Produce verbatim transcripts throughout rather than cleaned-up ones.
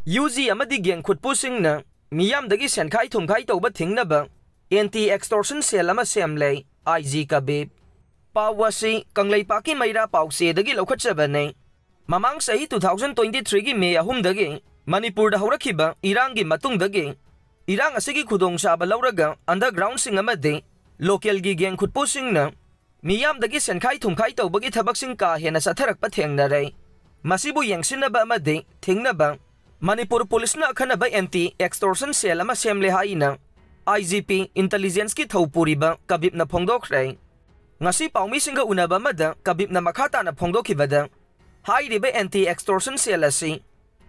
U G ꯑꯃꯗꯤ gang ꯈꯨꯠꯄꯨꯁꯤꯡꯅ ꯃꯤꯌꯥꯝꯗꯒꯤ ꯁꯦꯟꯈꯥꯏ ꯊꯨꯝꯈꯥꯏ ꯇꯧꯕ ꯊꯤꯡꯅꯕ ꯑꯦꯟꯇꯤ ꯑꯦꯛꯁꯇꯣꯔꯁꯟ ꯁꯦꯜ ꯑꯃ ꯁꯦꯝꯂꯦ, ꯑꯥꯏ ꯖꯤ ꯀꯕꯤꯞ꯫ ꯄꯥꯎ ꯑꯁꯤ ꯀꯪꯂꯩꯄꯥꯛꯀꯤ ꯃꯩꯔꯥ ꯄꯥꯎꯆꯦꯗꯒꯤ ꯂꯧꯈꯠꯆꯕꯅꯤ꯫ ꯃꯃꯥꯡ ꯆꯍꯤ two thousand twenty threeꯒꯤ ꯃꯦ ꯑꯍꯨꯝꯗꯒꯤ ꯃꯅꯤꯄꯨꯔꯗ ꯍꯧꯔꯛꯈꯤꯕ ꯏꯔꯥꯡꯒꯤ ꯃꯇꯨꯡꯗꯒꯤ ꯏꯔꯥꯡ ꯑꯁꯤꯒꯤ ꯈꯨꯗꯣꯡꯆꯥꯕ ꯂꯧꯔꯒ ꯑꯟꯗꯔꯒ꯭ꯔꯥꯎꯟꯁꯤꯡ ꯑꯃꯗꯤ ꯂꯣꯀꯦꯜꯒꯤ ꯒꯦꯡ ꯈꯨꯠꯄꯨꯁꯤꯡꯅ ꯃꯤꯌꯥꯝꯗꯒꯤ ꯁꯦꯟꯈꯥꯏ ꯊꯨꯝꯈꯥꯏ ꯇꯧꯕꯒꯤ ꯊꯕꯛꯁꯤꯡ ꯀꯥ ꯍꯦꯟꯅ ꯆꯠꯊꯔꯛꯄ ꯊꯦꯡꯅꯔꯦ꯫ ꯃꯁꯤꯕꯨ ꯌꯦꯡꯁꯤꯟꯅꯕ ꯑꯃꯗꯤ ꯊꯤꯡꯅꯕ ꯃꯅꯤꯄꯨꯔ ꯄꯨꯂꯤꯁꯅ ꯑꯈꯟꯅꯕ ꯑꯦꯟꯇꯤ ꯑꯦꯛꯁꯇꯣꯔꯁꯟ ꯁꯦꯜ ꯑꯃ ꯁꯦꯝꯂꯦ ꯍꯥꯏꯅ ꯑꯥꯏ ꯖꯤ ꯄꯤ ꯏꯟꯇꯦꯂꯤꯖꯦꯟꯁꯀꯤ ꯊꯧꯄꯨꯔꯤꯕ ꯀꯕꯤꯞꯅ ꯐꯣꯡꯗꯣꯛꯈ꯭ꯔꯦ꯫ ꯉꯁꯤ ꯄꯥꯎꯃꯤꯁꯤꯡꯒ ꯎꯅꯕ ꯑꯃꯗ ꯀꯕꯤꯞꯅ ꯃꯈꯥ ꯇꯥꯅ ꯐꯣꯡꯗꯣꯛꯈꯤꯕꯗ, ꯍꯥꯏꯔꯤꯕ ꯑꯦꯟꯇꯤ ꯑꯦꯛꯁꯇꯣꯔꯁꯟ ꯁꯦꯜ ꯑꯁꯤ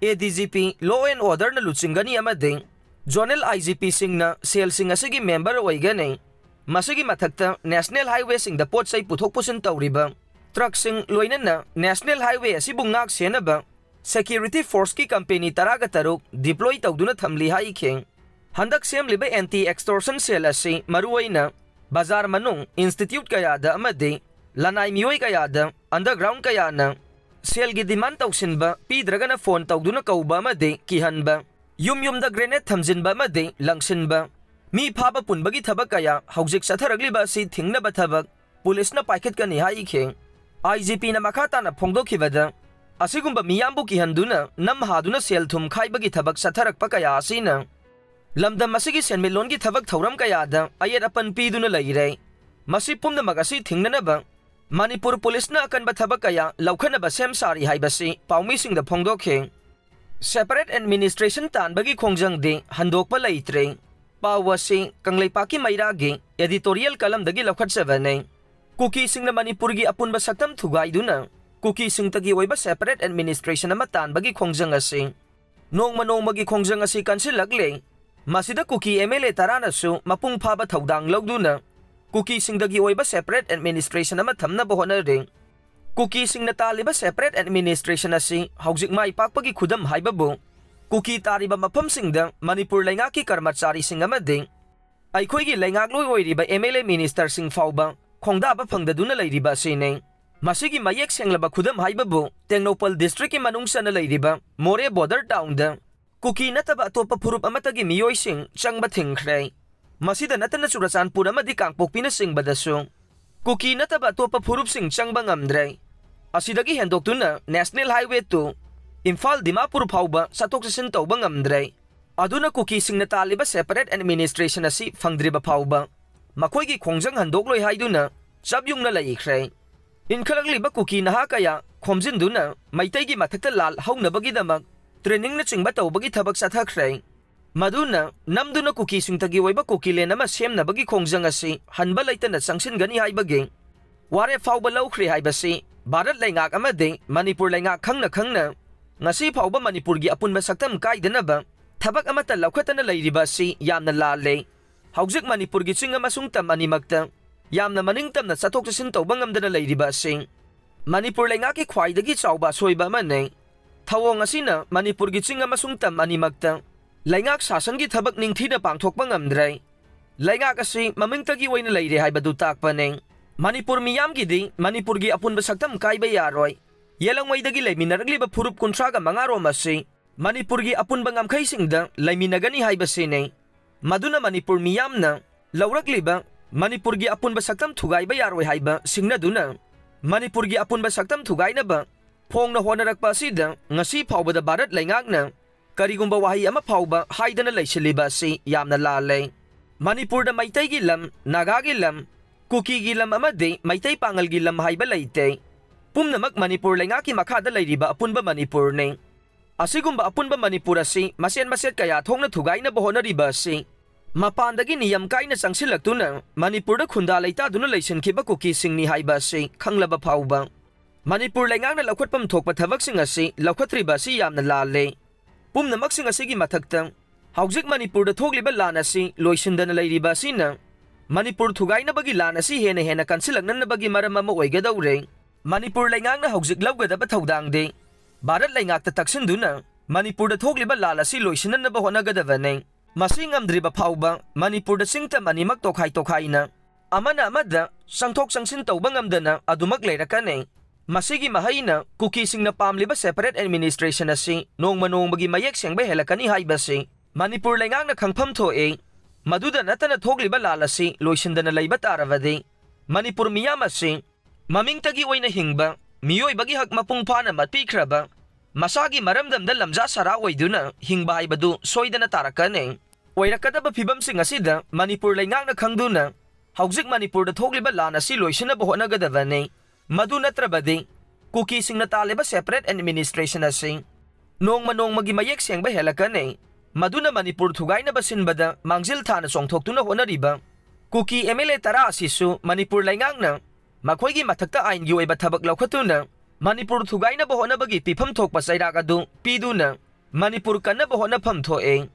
ꯑꯦ D G P, law and ꯑꯣꯔꯗꯔꯅ ꯂꯨꯆꯤꯡꯒꯅꯤ ꯑꯃꯗꯤ ꯖꯣꯅꯦꯜ ꯑꯥꯏ ꯖꯤ ꯄꯤꯁꯤꯡꯅ ꯁꯦꯜꯁꯤꯡ ꯑꯁꯤꯒꯤ ꯃꯦꯝꯕꯔ ꯑꯣꯏꯒꯅꯤ꯫ ꯃꯁꯤꯒꯤ ꯃꯊꯛꯇ ꯅꯦꯁꯅꯦꯜ ꯍꯥꯏꯋꯦꯁꯤꯡꯗ ꯄꯣꯠ ꯆꯩ ꯄꯨꯊꯣꯛ ꯄꯨꯁꯤꯟ ꯇꯧꯔꯤꯕ ꯇ꯭ꯔꯛꯁꯤꯡ, ꯂꯣꯏꯅꯅ ꯅꯦꯁꯅꯦꯜ ꯍꯥꯏꯋꯦ ꯑꯁꯤꯕꯨ ꯉꯥꯛ ꯁꯦꯟꯅꯕ ꯁꯦꯀ꯭ꯌꯨꯔꯤꯇꯤ ꯐꯣꯔꯁꯀꯤ ꯀꯝꯄꯦꯅꯤ ꯇꯔꯥꯒ ꯇꯔꯨꯛ ꯗꯤꯄ꯭ꯂꯣꯏ ꯇꯧꯗꯨꯅ ꯊꯝꯂꯤ ꯍꯥꯏꯈꯤ꯫ ꯍꯟꯗꯛ ꯁꯦꯝꯂꯤꯕ ꯑꯦꯟꯇꯤ ꯑꯦꯛꯁꯇꯣꯔꯁꯟ ꯁꯦꯜ ꯑꯁꯤ ꯃꯔꯨꯑꯣꯏꯅ ꯕꯖꯥꯔ ꯃꯅꯨꯡ, ꯏꯟꯁꯇꯤꯇ꯭ꯌꯨꯠ ꯀꯌꯥꯗ ꯑꯃꯗꯤ ꯂꯅꯥꯏ ꯃꯤꯑꯣꯏ ꯀꯌꯥꯗ ꯑꯟꯗꯔꯒ꯭ꯔꯥꯎꯟ ꯀꯌꯥꯅ ꯁꯦꯜꯒꯤ ꯗꯤꯃꯥꯟ ꯇꯧꯁꯤꯟꯕ, ꯄꯤꯗ꯭ꯔꯒꯅ ꯐꯣꯟ ꯇꯧꯗꯨꯅ ꯀꯧꯕ ꯑꯃꯗꯤ ꯀꯤꯍꯟꯕ, ꯌꯨꯝ ꯌꯨꯝꯗ ꯒ꯭ꯔꯦꯅꯦꯗ ꯊꯝꯖꯤꯟꯕ ꯑꯃꯗꯤ ꯂꯪꯁꯤꯟꯕ, ꯃꯤ ꯐꯥꯕ ꯄꯨꯟꯕꯒꯤ ꯊꯕꯛ ꯀꯌꯥ ꯍꯧꯖꯤꯛ ꯆꯠꯊꯔꯛꯂꯤꯕ ꯑꯁꯤ ꯊꯤꯡꯅꯕ ꯊꯕꯛ ꯄꯨꯂꯤꯁꯅ ꯄꯥꯏꯈꯠꯀꯅꯤ ꯍꯥꯏꯈꯤ꯫ ꯑꯥꯏ ꯖꯤ ꯄꯤꯅ ꯃꯈꯥ ꯇꯥꯅ ꯐꯣꯡꯗꯣꯛꯈꯤꯕꯗ, ꯑꯁꯤꯒꯨꯝꯕ ꯃꯤꯌꯥꯝꯕꯨ ꯀꯤꯍꯟꯗꯨꯅ, ꯅꯝꯍꯥꯗꯨꯅ ꯁꯦꯜ ꯊꯨꯝ ꯈꯥꯏꯕꯒꯤ ꯊꯕꯛ ꯆꯠꯊꯔꯛꯄ ꯀꯌꯥ ꯑꯁꯤꯅ ꯂꯝꯗꯝ ꯑꯁꯤꯒꯤ ꯁꯦꯟꯃꯤꯠꯂꯣꯟꯒꯤ ꯊꯕꯛ ꯊꯧꯔꯝ ꯀꯌꯥꯗ ꯑꯌꯦꯠ ꯑꯄꯟ ꯄꯤꯗꯨꯅ ꯂꯩꯔꯦ꯫ ꯃꯁꯤ ꯄꯨꯝꯅꯃꯛ ꯑꯁꯤ ꯊꯤꯡꯅꯅꯕ ꯃꯅꯤꯄꯨꯔ ꯄꯨꯂꯤꯁꯅ ꯑꯀꯟꯕ ꯊꯕꯛ ꯀꯌꯥ ꯂꯧꯈꯠꯅꯕ ꯁꯦꯝ ꯁꯥꯔꯤ ꯍꯥꯏꯕꯁꯤ ꯄꯥꯎꯃꯤꯁꯤꯡꯗ ꯐꯣꯡꯗꯣꯛꯈꯤ꯫ ꯁꯦꯄꯔꯦꯠ ꯑꯦꯗꯃꯤꯅꯤꯁꯇ꯭ꯔꯦꯁꯟ ꯇꯥꯟꯕꯒꯤ ꯈꯣꯡꯖꯪꯗꯤ ꯍꯟꯗꯣꯛꯄ ꯂꯩꯇ꯭ꯔꯦ꯫ ꯄꯥꯎ ꯑꯁꯤ ꯀꯪꯂꯩꯄꯥꯛꯀꯤ ꯃꯩꯔꯥꯒꯤ ꯑꯦꯗꯤꯇꯣꯔꯤꯌꯦꯜ ꯀꯂꯝꯗꯒꯤ ꯂꯧꯈꯠꯆꯕꯅꯤ꯫ ꯀꯨꯀꯤꯁꯤꯡꯅ ꯃꯅꯤꯄꯨꯔꯒꯤ ꯑꯄꯨꯟꯕ ꯁꯛꯇꯝ ꯊꯨꯒꯥꯏꯗꯨꯅ ꯀꯨꯀꯤꯁꯤꯡꯇꯒꯤ ꯑꯣꯏꯕ ꯁꯦꯄꯔꯦꯠ ꯑꯦꯗꯃꯤꯅꯤꯁꯇ꯭ꯔꯦꯁꯟ ꯑꯃ ꯇꯥꯟꯕꯒꯤ ꯈꯣꯡꯖꯪ ꯑꯁꯤ ꯅꯣꯡꯃ ꯅꯣꯡꯃꯒꯤ ꯈꯣꯡꯖꯪ ꯑꯁꯤ ꯀꯟꯁꯤꯜꯂꯛꯂꯦ꯫ ꯃꯁꯤꯗ ꯀꯨꯀꯤ ꯑꯦꯝ ꯑꯦꯜ ꯑꯦ ꯇꯔꯥꯅꯁꯨ ꯃꯄꯨꯡ ꯐꯥꯕ ꯊꯧꯗꯥꯡ ꯂꯧꯗꯨꯅ ꯀꯨꯀꯤꯁꯤꯡꯗꯒꯤ ꯑꯣꯏꯕ ꯁꯦꯄꯔꯦꯠ ꯑꯦꯗꯃꯤꯅꯤꯁꯇ꯭ꯔꯦꯁꯟ ꯑꯃ ꯊꯝꯅꯕ ꯍꯣꯠꯅꯔꯤ꯫ ꯀꯨꯀꯤꯁꯤꯡꯅ ꯇꯥꯜꯂꯤꯕ ꯁꯦꯄꯔꯦꯠ ꯑꯦꯗꯃꯤꯅꯤꯁꯇ꯭ꯔꯦꯁꯟ ꯑꯁꯤ ꯍꯧꯖꯤꯛ ꯃꯥꯏ ꯄꯥꯛꯄꯒꯤ ꯈꯨꯗꯝ ꯍꯥꯏꯕꯕꯨ ꯀꯨꯀꯤ ꯇꯥꯔꯤꯕ ꯃꯐꯝꯁꯤꯡꯗ ꯃꯅꯤꯄꯨꯔ ꯂꯩꯉꯥꯛꯀꯤ ꯀꯔꯃꯆꯥꯔꯤꯁꯤꯡ ꯑꯃꯗꯤ ꯑꯩꯈꯣꯏꯒꯤ ꯂꯩꯉꯥꯛꯂꯣꯏ ꯑꯣꯏꯔꯤꯕ ꯑꯦꯝ ꯑꯦꯜ ꯑꯦ ꯃꯤꯅꯤꯁꯇꯔꯁꯤꯡ ꯐꯥꯎꯕ ꯈꯣꯡꯗꯥꯕ ꯐꯪꯗꯗꯨꯅ ꯂꯩꯔꯤꯕ ꯑꯁꯤꯅꯤ꯫ ꯃꯁꯤꯒꯤ ꯃꯌꯦꯛ ꯁꯦꯡꯂꯕ ꯈꯨꯗꯝ ꯍꯥꯏꯕꯕꯨ ꯇꯦꯡꯅꯧꯄꯜ ꯗꯤꯁꯇ꯭ꯔꯤꯛꯀꯤ ꯃꯅꯨꯡ ꯆꯟꯅ ꯂꯩꯔꯤꯕ ꯃꯣꯔꯦ ꯕꯣꯔꯗꯔ ꯇꯥꯎꯟꯗ ꯀꯨꯀꯤ ꯅꯠꯇꯕ ꯑꯇꯣꯞꯄ ꯐꯨꯔꯨꯞ ꯑꯃꯠꯇꯒꯤ ꯃꯤꯑꯣꯏꯁꯤꯡ ꯆꯪꯕ ꯊꯤꯡꯈ꯭ꯔꯦ꯫ ꯃꯁꯤꯗ ꯅꯠꯇꯅ ꯆꯨꯔꯆꯥꯟꯄꯨꯔ ꯑꯃꯗꯤ ꯀꯥꯡꯄꯣꯛꯄꯤꯅꯆꯤꯡꯕꯗꯁꯨ ꯀꯨꯀꯤ ꯅꯠꯇꯕ ꯑꯇꯣꯞꯄ ꯐꯨꯔꯨꯞꯁꯤꯡ ꯆꯪꯕ ꯉꯝꯗ꯭ꯔꯦ꯫ ꯑꯁꯤꯗꯒꯤ ꯍꯦꯟꯗꯣꯛꯇꯨꯅ National Highway two Imphal Dimapur ꯐꯥꯎꯕ ꯆꯠꯊꯣꯛ ꯆꯠꯁꯤꯟ ꯇꯧꯕ ꯉꯝꯗ꯭ꯔꯦ꯫ ꯑꯗꯨꯅ ꯀꯨꯀꯤꯁꯤꯡꯅ ꯇꯥꯜꯂꯤꯕ separate administration ꯑꯁꯤ ꯐꯪꯗ꯭ꯔꯤꯕ ꯐꯥꯎꯕ ꯃꯈꯣꯏꯒꯤ ꯈꯣꯡꯖꯪ ꯍꯟꯗꯣꯛꯂꯣꯏ ꯍꯥꯏꯗꯨꯅ ꯆꯞ ꯌꯨꯡꯅ ꯂꯩꯈ꯭ꯔꯦ꯫ ꯏꯟꯈꯠꯂꯛꯂꯤꯕ ꯀꯨꯀꯤ ꯅꯍꯥ ꯀꯌꯥ ꯈꯣꯝꯖꯤꯟꯗꯨꯅ ꯃꯩꯇꯩꯒꯤ ꯃꯊꯛꯇ ꯂꯥꯜ ꯍꯧꯅꯕꯒꯤꯗꯃꯛ trainingꯅꯆꯤꯡꯕ ꯇꯧꯕꯒꯤ ꯊꯕꯛ ꯆꯠꯊꯈ꯭ꯔꯦ꯫ ꯃꯗꯨꯅ ꯅꯝꯗꯨꯅ ꯀꯨꯀꯤꯁꯤꯡꯇꯒꯤ ꯑꯣꯏꯕ ꯀꯨꯀꯤꯂꯦꯟ ꯑꯃ ꯁꯦꯝꯅꯕꯒꯤ ꯈꯣꯡꯖꯪ ꯑꯁꯤ ꯍꯟꯕ ꯂꯩꯇꯅ ꯆꯪꯁꯤꯟꯒꯅꯤ ꯍꯥꯏꯕꯒꯤ ꯋꯥꯔꯦꯞ ꯐꯥꯎꯕ ꯂꯧꯈ꯭ꯔꯦ ꯍꯥꯏꯕꯁꯤ ꯚꯥꯔꯠ ꯂꯩꯉꯥꯛ ꯑꯃꯗꯤ ꯃꯅꯤꯄꯨꯔ ꯂꯩꯉꯥꯛ ꯈꯪꯅ ꯈꯪꯅ ꯉꯁꯤ ꯐꯥꯎꯕ ꯃꯅꯤꯄꯨꯔꯒꯤ ꯑꯄꯨꯟꯕ ꯁꯛꯇꯝ ꯀꯥꯏꯗꯅꯕ ꯊꯕꯛ ꯑꯃꯠꯇ ꯂꯧꯈꯠꯇꯅ ꯂꯩꯔꯤꯕ ꯑꯁꯤ ꯌꯥꯝꯅ ꯂꯥꯜꯂꯦ꯫ ꯍꯧꯖꯤꯛ ꯃꯅꯤꯄꯨꯔꯒꯤ ꯆꯤꯡ ꯑꯃꯁꯨꯡ ꯇꯝ ꯑꯅꯤꯃꯛꯇ ꯌꯥꯝꯅ ꯃꯅꯤꯡ ꯇꯝꯅ ꯆꯠꯊꯣꯛ ꯆꯠꯁꯤꯟ ꯇꯧꯕ ꯉꯝꯗꯅ ꯂꯩꯔꯤꯕ ꯑꯁꯤ ꯃꯅꯤꯄꯨꯔ ꯂꯩꯉꯥꯛꯀꯤ ꯈ꯭ꯋꯥꯏꯗꯒꯤ ꯆꯥꯎꯕ ꯑꯁꯣꯏꯕ ꯑꯃꯅꯤ꯫ ꯊꯧꯑꯣꯡ ꯑꯁꯤꯅ ꯃꯅꯤꯄꯨꯔꯒꯤ ꯆꯤꯡ ꯑꯃꯁꯨꯡ ꯇꯝ ꯑꯅꯤꯃꯛꯇ ꯂꯩꯉꯥꯛ ꯁꯥꯁꯟꯒꯤ ꯊꯕꯛ ꯅꯤꯡꯊꯤꯅ ꯄꯥꯡꯊꯣꯛꯄ ꯉꯝꯗ꯭ꯔꯦ꯫ ꯂꯩꯉꯥꯛ ꯑꯁꯤ ꯃꯃꯤꯡꯇꯒꯤ ꯑꯣꯏꯅ ꯂꯩꯔꯦ ꯍꯥꯏꯕꯗꯨ ꯇꯥꯛꯄꯅꯤ꯫ ꯃꯅꯤꯄꯨꯔ ꯃꯤꯌꯥꯝꯒꯤꯗꯤ ꯃꯅꯤꯄꯨꯔꯒꯤ ꯑꯄꯨꯟꯕ ꯁꯛꯇꯝ ꯀꯥꯏꯕ ꯌꯥꯔꯣꯏ꯫ ꯌꯦꯜꯂꯝꯉꯩꯗꯒꯤ ꯂꯩꯃꯤꯟꯅꯔꯛꯂꯤꯕ ꯐꯨꯔꯨꯞ ꯀꯨꯟꯊ꯭ꯔꯥꯒ ꯃꯉꯥ ꯔꯣꯝ ꯑꯁꯤ ꯃꯅꯤꯄꯨꯔꯒꯤ ꯑꯄꯨꯟꯕ ꯉꯝꯈꯩꯁꯤꯡꯗ ꯂꯩꯃꯤꯟꯅꯒꯅꯤ ꯍꯥꯏꯕꯁꯤꯅꯤ꯫ ꯃꯗꯨꯅ ꯃꯅꯤꯄꯨꯔ ꯃꯤꯌꯥꯝꯅ ꯂꯧꯔꯛꯂꯤꯕ ꯃꯅꯤꯄꯨꯔꯒꯤ ꯑꯄꯨꯟꯕ ꯁꯛꯇꯝ ꯊꯨꯒꯥꯏꯕ ꯌꯥꯔꯣꯏ ꯍꯥꯏꯕ ꯁꯤꯡꯅꯗꯨꯅ ꯃꯅꯤꯄꯨꯔꯒꯤ ꯑꯄꯨꯟꯕ ꯁꯛꯇꯝ ꯊꯨꯒꯥꯏꯅꯕ ꯐꯣꯡꯅ ꯍꯣꯠꯅꯔꯛꯄ ꯑꯁꯤꯗ ꯉꯁꯤ ꯐꯥꯎꯕꯗ ꯚꯥꯔꯠ ꯂꯩꯉꯥꯛꯅ ꯀꯔꯤꯒꯨꯝꯕ ꯋꯥꯍꯩ ꯑꯃ ꯐꯥꯎꯕ ꯍꯥꯏꯗꯅ ꯂꯩꯁꯤꯜꯂꯤꯕ ꯑꯁꯤ ꯌꯥꯝꯅ ꯂꯥꯜꯂꯦ꯫ ꯃꯅꯤꯄꯨꯔꯗ ꯃꯩꯇꯩꯒꯤ ꯂꯝ, ꯅꯥꯒꯥꯒꯤ ꯂꯝ, ꯀꯨꯀꯤꯒꯤ ꯂꯝ ꯑꯃꯗꯤ ꯃꯩꯇꯩ ꯄꯥꯉꯜꯒꯤ ꯂꯝ ꯍꯥꯏꯕ ꯂꯩꯇꯦ꯫ ꯄꯨꯝꯅꯃꯛ ꯃꯅꯤꯄꯨꯔ ꯂꯩꯉꯥꯛꯀꯤ ꯃꯈꯥꯗ ꯂꯩꯔꯤꯕ ꯑꯄꯨꯟꯕ ꯃꯅꯤꯄꯨꯔꯅꯤ꯫ ꯑꯁꯤꯒꯨꯝꯕ ꯑꯄꯨꯟꯕ ꯃꯅꯤꯄꯨꯔ ꯑꯁꯤ ꯃꯆꯦꯠ ꯃꯆꯦꯠ ꯀꯌꯥ ꯊꯣꯛꯅ ꯊꯨꯒꯥꯏꯅꯕ ꯍꯣꯠꯅꯔꯤꯕ ꯑꯁꯤ ꯃꯄꯥꯟꯗꯒꯤ ꯅꯤꯌꯝ ꯀꯥꯏꯅ ꯆꯪꯁꯤꯜꯂꯛꯇꯨꯅ ꯃꯅꯤꯄꯨꯔꯗ ꯈꯨꯟꯗꯥ ꯂꯩꯇꯥꯗꯨꯅ ꯂꯩꯁꯤꯟꯈꯤꯕ ꯀꯨꯀꯤꯁꯤꯡꯅꯤ ꯍꯥꯏꯕ ꯑꯁꯤ ꯈꯪꯂꯕ ꯐꯥꯎꯕ ꯃꯅꯤꯄꯨꯔ ꯂꯩꯉꯥꯛꯅ ꯂꯧꯈꯠꯐꯝ ꯊꯣꯛꯄ ꯊꯕꯛꯁꯤꯡ ꯑꯁꯤ ꯂꯧꯈꯠꯇ꯭ꯔꯤꯕ ꯑꯁꯤ ꯌꯥꯝꯅ ꯂꯥꯜꯂꯦ꯫ ꯄꯨꯝꯅꯃꯛꯁꯤꯡ ꯑꯁꯤꯒꯤ ꯃꯊꯛꯇ ꯍꯧꯖꯤꯛ ꯃꯅꯤꯄꯨꯔꯗ ꯊꯣꯛꯂꯤꯕ ꯂꯥꯟ ꯑꯁꯤ ꯂꯣꯏꯁꯤꯟꯗꯅ ꯂꯩꯔꯤꯕ ꯑꯁꯤꯅ ꯃꯅꯤꯄꯨꯔ ꯊꯨꯒꯥꯏꯅꯕꯒꯤ ꯂꯥꯟ ꯑꯁꯤ ꯍꯦꯟꯅ ꯍꯦꯟꯅ ꯀꯟꯁꯤꯜꯂꯛꯅꯅꯕꯒꯤ ꯃꯔꯝ ꯑꯃ ꯑꯣꯏꯒꯗꯧꯔꯦ꯫ ꯃꯅꯤꯄꯨꯔ ꯂꯩꯉꯥꯛꯅ ꯍꯧꯖꯤꯛ ꯂꯧꯒꯗꯕ ꯊꯧꯗꯥꯡꯗꯤ ꯚꯥꯔꯠ ꯂꯩꯉꯥꯛꯇ ꯇꯛꯁꯤꯟꯗꯨꯅ ꯃꯅꯤꯄꯨꯔꯗ ꯊꯣꯛꯂꯤꯕ ꯂꯥꯜ ꯑꯁꯤ ꯂꯣꯏꯁꯤꯟꯅꯅꯕ ꯍꯣꯠꯅꯒꯗꯕꯅꯤ꯫ ꯃꯁꯤ ꯉꯝꯗ꯭ꯔꯤꯕ ꯐꯥꯎꯕ ꯃꯅꯤꯄꯨꯔꯗ ꯆꯤꯡ ꯇꯝ ꯑꯅꯤꯃꯛ ꯇꯣꯈꯥꯏ ꯇꯣꯈꯥꯏꯅ ꯑꯃꯅ ꯑꯃꯗ ꯆꯪꯊꯣꯛ ꯆꯪꯁꯤꯟ ꯇꯧꯕ ꯉꯝꯗꯅ ꯑꯗꯨꯃꯛ ꯂꯩꯔꯛꯀꯅꯤ꯫ ꯃꯁꯤꯒꯤ ꯃꯍꯩꯅ ꯀꯨꯀꯤꯁꯤꯡꯅ ꯄꯥꯝꯂꯤꯕ separate administration ꯑꯁꯤ ꯅꯣꯡꯃ ꯅꯣꯡꯃꯒꯤ ꯃꯌꯦꯛ ꯁꯦꯡꯕ ꯍꯦꯜꯂꯛꯀꯅꯤ ꯍꯥꯏꯕꯁꯤ ꯃꯅꯤꯄꯨꯔ ꯂꯩꯉꯥꯛꯅ ꯈꯪꯐꯝ ꯊꯣꯛꯏ꯫ ꯃꯗꯨꯗ ꯅꯠꯇꯅ ꯊꯣꯛꯂꯤꯕ ꯂꯥꯟ ꯑꯁꯤ ꯂꯣꯏꯁꯤꯟꯗꯅ ꯂꯩꯕ ꯇꯥꯔꯕꯗꯤ ꯃꯅꯤꯄꯨꯔ ꯃꯤꯌꯥꯝ ꯑꯁꯤ ꯃꯃꯤꯡꯇꯒꯤ ꯑꯣꯏꯅ ꯍꯤꯡꯕ, ꯃꯤꯑꯣꯏꯕꯒꯤ ꯍꯛ ꯃꯄꯨꯡ ꯐꯥꯅ ꯃꯠꯄꯤꯈ꯭ꯔꯕ, ꯃꯁꯥꯒꯤ ꯃꯔꯝꯗꯝꯗ ꯂꯝꯖꯥ ꯁꯔꯥ ꯑꯣꯏꯗꯨꯅ ꯍꯤꯡꯕ ꯍꯥꯏꯕꯗꯨ ꯁꯣꯏꯗꯅ ꯇꯥꯔꯛꯀꯅꯤ꯫ ꯑꯣꯏꯔꯛꯀꯗꯕ ꯐꯤꯕꯝꯁꯤꯡ ꯑꯁꯤꯗ ꯃꯅꯤꯄꯨꯔ ꯂꯩꯉꯥꯛꯅ ꯈꯪꯗꯨꯅ ꯍꯧꯖꯤꯛ ꯃꯅꯤꯄꯨꯔꯗ ꯊꯣꯛꯂꯤꯕ ꯂꯥꯟ ꯑꯁꯤ ꯂꯣꯏꯁꯤꯟꯅꯕ ꯍꯣꯠꯅꯒꯗꯕꯅꯤ꯫ ꯃꯗꯨ ꯅꯠꯇ꯭ꯔꯕꯗꯤ ꯀꯨꯀꯤꯁꯤꯡꯅ ꯇꯥꯜꯂꯤꯕ separate administration ꯑꯁꯤ ꯅꯣꯡꯃ ꯅꯣꯡꯃꯒꯤ ꯃꯌꯦꯛ ꯁꯦꯡꯕ ꯍꯦꯜꯂꯛꯀꯅꯤ꯫ ꯃꯗꯨꯅ ꯃꯅꯤꯄꯨꯔ ꯊꯨꯒꯥꯏꯅꯕ ꯁꯤꯟꯕꯗ ꯃꯥꯡꯖꯤꯜ ꯊꯥꯅ ꯆꯣꯡꯊꯣꯛꯇꯨꯅ ꯍꯣꯠꯅꯔꯤꯕ ꯀꯨꯀꯤ MLA ꯇꯔꯥ ꯑꯁꯤꯁꯨ ꯃꯅꯤꯄꯨꯔ ꯂꯩꯉꯥꯛꯅ ꯃꯈꯣꯏꯒꯤ ꯃꯊꯛꯇ ꯑꯥꯏꯟꯒꯤ ꯑꯣꯏꯕ ꯊꯕꯛ ꯂꯧꯈꯠꯇꯨꯅ ꯃꯅꯤꯄꯨꯔ ꯊꯨꯒꯥꯏꯅꯕ ꯍꯣꯠꯅꯕꯒꯤ ꯄꯤꯐꯝ ꯊꯣꯛꯄ ꯆꯩꯔꯥꯛ ꯑꯗꯨ ꯄꯤꯗꯨꯅ ꯃꯅꯤꯄꯨꯔ ꯀꯟꯅꯕ ꯍꯣꯠꯅꯐꯝ ꯊꯣꯛꯑꯦ꯫